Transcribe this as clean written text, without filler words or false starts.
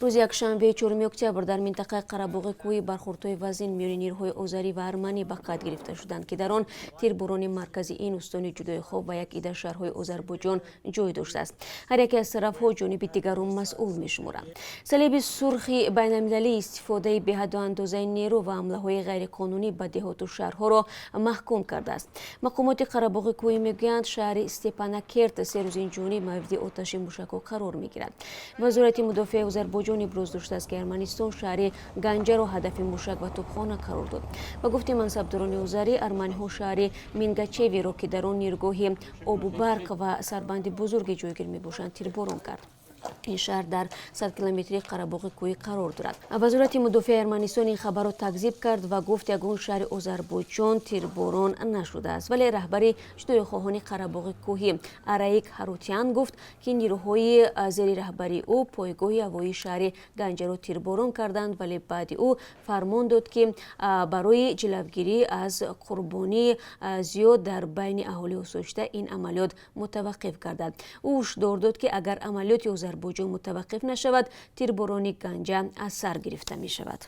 Рӯзи якшанбе, 4 октябр, дар минтақаи Қарабоғи Кӯҳӣ бархӯрдҳои вазин миёни нирӯҳои озарӣ ва арманӣ ба қайд гирифта шуданд, ки дар он тирборони маркази ин устони ҷудоихоҳ ва як ида шаҳрҳои Озарбойҷон ҷой доштааст. Ҳар яке аз тарафҳо ҷониби дигарро масъул мешуморанд. Салиби Сурхи Байналмилалӣ истифодаи беҳадду андозаи нерӯ ва ҳамлаҳои ғайриқонунӣ ба деҳоту шаҳрҳоро маҳкум кардааст. Мақомоти Қарабоғи Кӯҳӣ мегӯянд, шаҳри Степанакерт 3 рӯз инҷониб мавриди оташи мушакҳо қарор мегирад. Вазорати мудофиаи Озарбойҷон иброз доштааст, ки Арманистон шаҳри Ганҷаро ҳадафи мушак ва топхона қарор дод. Ба гуфти мансабдорони озарӣ, арманиҳо шаҳри Мингачевиро, ки дар он ниргоҳи обу барқ ва сарбанди бузурге ҷойгир мебошанд, тирборон кард. Ин шаҳр дар 100 километрии Қарабоғи Кӯҳӣ қарор дорад. Вазорати мудофиаи Арманистон ин хабарро такзиб кард ва гуфт, ягон шаҳри Озарбойҷон тирборон нашудааст. Вале раҳбари ҷудоихоҳони Қарабоғи Кӯҳӣ Араик Ҳарутян гуфт, ки нирӯҳои зери раҳбарии ӯ пойгоҳи ҳавоии шаҳри Ганҷаро тирборон карданд, вале баъди ӯ фармон дод, ки барои ҷилавгирӣ аз қурбонии зиёд дар байни аҳолии осоишта ин амалиёт мутаваққиф гардад. Ӯ ҳушдор дод, ки агар амалиёти Озарбойҷон мутаваққиф нашавад, тирборони Ганҷа аз сар гирифта мешавад.